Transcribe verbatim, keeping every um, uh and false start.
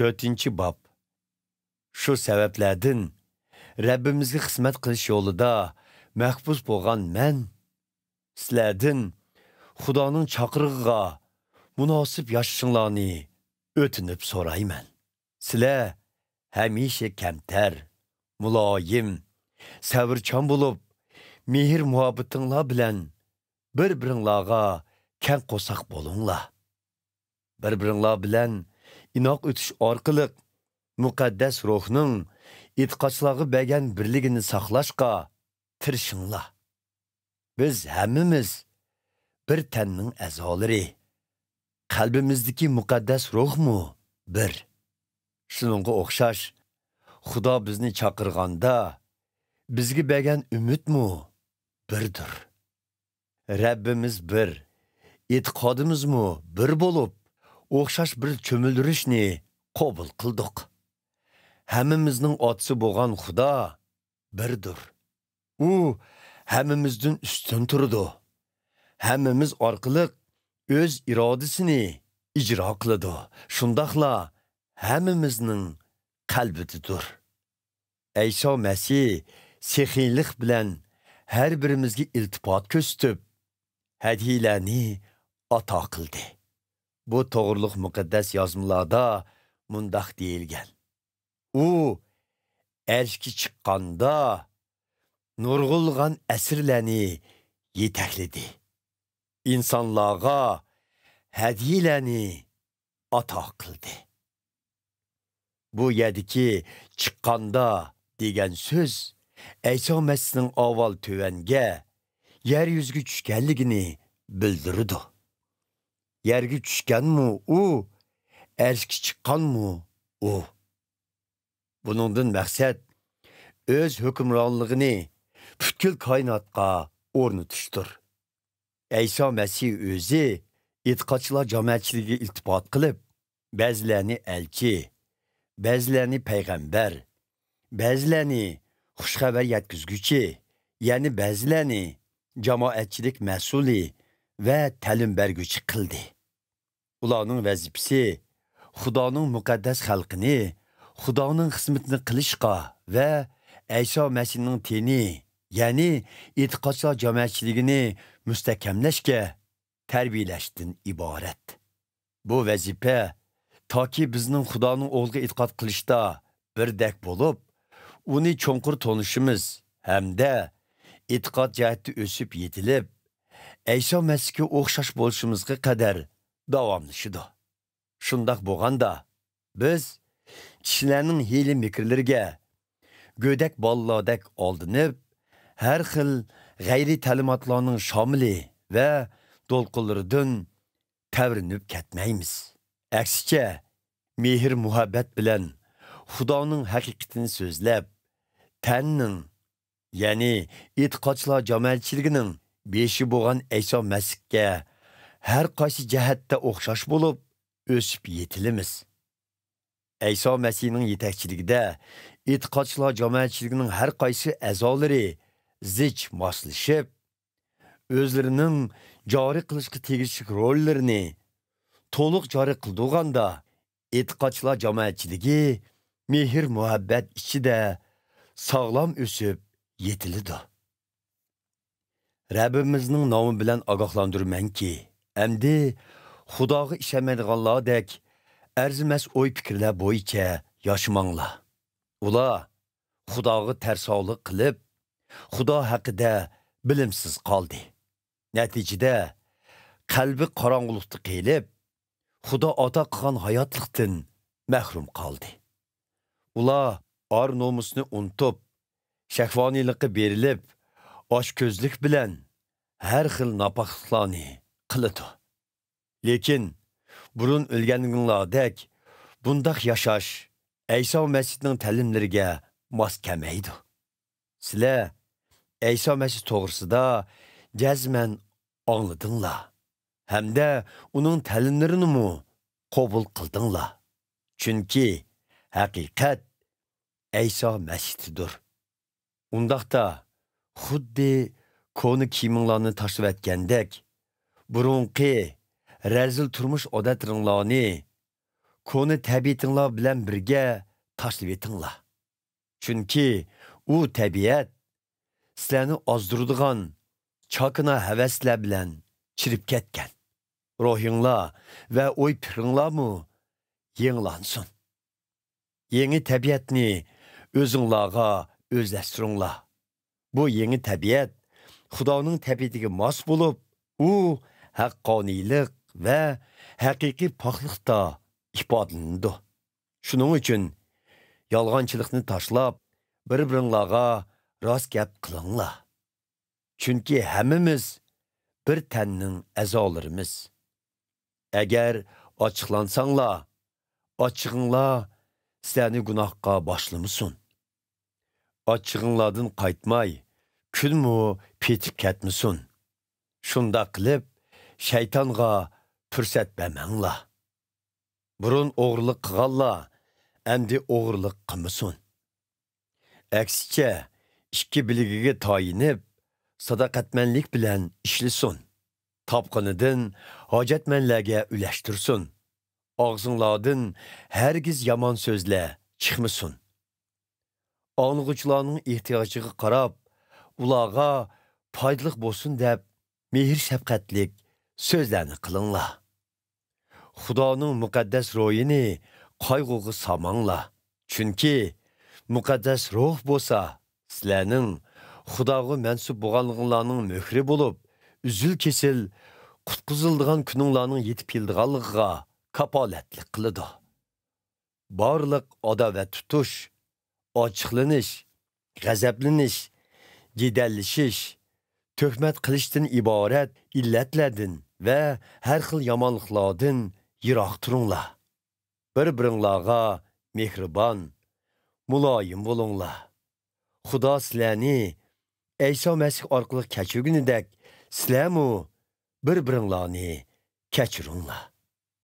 تۆتىنچى باب. شۇ سەۋەبلەردىن رەببىمىزگە خىزمەت قىلىش يولىدا مەھبۇس بولغان مەن سىلەردىن خۇدانىڭ چاقىرىقىغا مۇناسىپ ياشىشىڭلارنى ئۆتۈنۈپ سورايمەن. سىلەر ھەمىشە كەمتەر، مۇلايىم، سەۋرچان بولۇپ، مېھىر-مۇھەببىتىڭلار بىلەن بىر-بىرىڭلارغا كەڭ قورساق بولۇڭلار. بىر-بىرىڭلار بىلەن ئىناق ئۆتۈش ئارقىلىق مۇقەددەس روھنىڭ ئېتىقادچىلارغا بەرگەن بىرلىكىنى ساقلاشقا تىرىشىڭلار. بىز ھەممىمىز بىر تەننىڭ ئەزالىرى. قەلبىمىزدىكى مۇقەددەس روھمۇ بىر. شۇنىڭغا ئوخشاش، خۇدا بىزنى چاقىرغاندا، بىزگە بەرگەن ئۈمىدمۇ بىردۇر. رەببىمىز بىر، ئېتىقادىمىزمۇ بىر بولۇپ، ئوخشاش بىر چۆمۈلدۈرۈشنى قوبۇل قىلدۇق. ھەممىمىزنىڭ ئاتىسى بولغان خۇدا بىردۇر. ئۇ ھەممىمىزدىن ئۈستۈن تۇرىدۇ. ھەممىمىز ئارقىلىق ئۆز ئىرادىسىنى ئىجرا قىلىدۇ. شۇنداقلا ھەممىمىزنىڭ قەلبىدىدۇر. ئەيسا مەسىھ سېخىيلىق بىلەن ھەر بىرىمىزگە ئىلتىپات كۆرسىتىپ، ھەدىيىلەرنى ئاتا قىلدى. بۇ توغرۇلۇق مۇقەددەس يازمىلاردا مۇنداق دېيىلگەن: «ئۇ ئەرشكە چىققاندا، نۇرغۇنلىغان ئەسىرلەرنى يېتەكلىدى. ئىنسانلارغا ھەدىيىلەرنى ئاتا قىلدى.» بۇ يەردىكى «چىققاندا» دېگەن سۆز ئەيسا مەسىھنىڭ ئاۋۋال تۆۋەنگە، يەر يۈزىگە چۈشكەنلىكىنى بىلدۈرىدۇ. يەرگە چۈشكەنمۇ ئۇ، ئەرشكە چىققانمۇ ئۇ. بۇنىڭدىن مەقسەت ئۆز ھۆكۈمرانلىقىنى پۈتكۈل كائىناتقا ئورنىتىشتۇر. ئەيسا مەسىھ ئۆزى ئېتىقادچىلار جامائەتچىلىكىگە ئىلتىپات قىلىپ، بەزىلەرنى ئەلچى، بەزىلەرنى پەيغەمبەر، بەزىلەرنى خۇش خەۋەر يەتكۈزگۈچى، يەنە بەزىلەرنى جامائەتچىلىك مەسئۇلى ۋە تەلىم بەرگۈچى قىلدى. ئۇلارنىڭ ۋەزىپىسى خۇدانىڭ مۇقەددەس خەلقىنى خۇدانىڭ خىزمىتىنى قىلىشقا ۋە ئەيسا مەسىھنىڭ تېنى، يەنى ئېتىقادچىلار جامائەتچىلىكىنى مۇستەھكەملەشكە تەربىيەلەشتىن ئىبارەت. بۇ ۋەزىپە تاكى بىزنىڭ خۇدانىڭ ئوغلىغا ئېتىقاد قىلىشتا بىردەك بولۇپ، ئۇنى چوڭقۇر تونۇشىمىز ھەمدە ئېتىقاد جەھەتتە ئۆسۈپ يېتىلىپ، ئەيسا مەسىھكە ئوخشاش بولۇشىمىزغا قەدەر داۋاملىشىدۇ. شۇنداق بولغاندا، بىز كىشىلەرنىڭ ھىيلە-مىكىرلىرىگە گۆدەك بالىلاردەك ئالدىنىپ، ھەر خىل غەيرىي تەلىماتلارنىڭ شامىلى ۋە دولقۇنلىرىدىن تەۋرىنىپ كەتمەيمىز. ئەكسىچە، مېھىر-مۇھەببەت بىلەن خۇدانىڭ ھەقىقىتىنى سۆزلەپ، تەننىڭ، يەنى ئېتىقادچىلار جامائەتچىلىكىنىڭ بېشى بولغان ئەيسا مەسىھكە ھەر قايسى جەھەتتە ئوخشاش بولۇپ ئۆسۈپ يېتىلىمىز. ئەيسا مەسىھنىڭ يېتەكچىلىكىدە ئېتىقادچىلار جامائەتچىلىكىنىڭ ھەر قايسى ئەزالىرى زىچ ماسلىشىپ، ئۆزلىرىنىڭ جارى قىلىشقا تېگىشلىك روللىرىنى تولۇق جارى قىلدۇرغاندا، ئېتىقادچىلار جامائەتچىلىكى مېھىر-مۇھەببەت ئىچىدە ساغلام ئۆسۈپ يېتىلىدۇ. رەببىمىزنىڭ نامى بىلەن ئاگاھلاندۇرىمەنكى، ئەمدى خۇداغا ئىشەنمەيدىغانلاردەك ئەرزىمەس ئوي-پىكىرلەر بويىچە ياشىماڭلار. ئۇلار خۇداغا تەرساۋلىق قىلىپ، خۇدا ھەققىدە بىلىمسىز قالدى. نەتىجىدە، قەلبى قاراڭغۇلۇقتا قېلىپ، خۇدا ئاتا قىلغان ھاياتلىقتىن مەھرۇم قالدى. ئۇلار ئار-نومۇسنى ئۇنتۇپ، شەھۋانىيلىققا بېرىلىپ، ئاچكۆزلۈك بىلەن ھەر خىل ناپاكلىقلارنى قىلىدۇ. لېكىن بۇرۇن ئۆلگەنلىكىڭلاردەك بۇنداق ياشاش ئەيسا مەسىھنىڭ تەلىملىرىگە ماس كەلمەيدۇ. سىلەر ئەيسا مەسىھ توغرىسىدا جەزمەن ئاڭلىدىڭلار ھەمدە ئۇنىڭ تەلىملىرىنىمۇ قوبۇل قىلدىڭلار. چۈنكى ھەقىقەت ئەيسا مەسىھتىدۇر. ئۇنداقتا، خۇددى كونا كىيىمىڭلارنى تاشلىۋەتكەندەك، بۇرۇنقى رەزىل تۇرمۇش ئادەتلىرىڭلارنى، كونا تەبىئىتىڭلار بىلەن بىرگە تاشلىۋېتىڭلار. چۈنكى ئۇ تەبىئەت سىلەرنى ئازدۇرىدىغان چاكىنا ھەۋەسلەر بىلەن چىرىپ كەتكەن. روھىڭلار ۋە ئوي پىكرىڭلارمۇ يېڭىلانسۇن. يېڭى تەبىئەتنى ئۆزۈڭلارغا ئۆزلەشتۈرۈڭلار. بۇ يېڭى تەبىئەت خۇدانىڭ تەبىئىتىگە ماس بولۇپ، ئۇ ھەققانىيلىق ۋە ھەقىقىي پاكلىقتا ئىپادىلىنىدۇ. شۇنىڭ ئۈچۈن يالغانچىلىقنى تاشلاپ، بىر-بىرىڭلارغا راست گەپ قىلىڭلار. چۈنكى ھەممىمىز بىر تەننىڭ ئەزالىرىمىز. ئەگەر ئاچچىقلانساڭلار، ئاچچىقىڭلار سىلەرنى گۇناھقا باشلىمىسۇن. ئاچچىقىڭلاردىن قايتماي، كۈنمۇ پېتىپ كەتمىسۇن. شۇنداق قىلىپ، شەيتانغا پۇرسەت بەرمەڭلار. بۇرۇن ئوغرىلىق قىلغانلار ئەمدى ئوغرىلىق قىلمىسۇن. ئەكسىچە، ئىككى بىلىكىگە تايىنىپ، ساداقەتمەنلىك بىلەن ئىشلىسۇن. تاپقىنىدىن ھاجەتمەنلەرگە ئۈلەشتۈرسۇن. ئاغزىڭلاردىن ھەرگىز يامان سۆزلەر چىقمىسۇن. ئاڭلىغۇچىلارنىڭ ئېھتىياجىغا قاراپ، ئۇلارغا پايدىلىق بولسۇن دەپ، مېھىر-شەپقەتلىك سۆزلەرنى قىلىڭلار. خۇدانىڭ مۇقەددەس روھىنى قايغۇغا سالماڭلار. چۈنكى مۇقەددەس روھ بولسا سىلەرنىڭ خۇداغا مەنسۇپ بولغانلىقىڭلارنىڭ مۆھرى بولۇپ، ئۈزۈل-كېسىل قۇتقۇزۇلىدىغان كۈنۈڭلارنىڭ يېتىپ كېلىدىغانلىقىغا كاپالەتلىك قىلىدۇ. بارلىق ئاداۋەت تۇتۇش، ئاچچىقلىنىش، غەزەپلىنىش، جېدەللىشىش، تۆھمەت قىلىشتىن ئىبارەت ئىللەتلەردىن ۋە ھەر خىل يامانلىقلاردىن يىراق تۇرۇڭلار. بىر-بىرىڭلارغا مېھرىبان، مۇلايىم بولۇڭلار. خۇدا سىلەرنى ئەيسا مەسىھ ئارقىلىق كەچۈرگىنىدەك، سىلەرمۇ بىر-بىرىڭلارنى كەچۈرۈڭلار.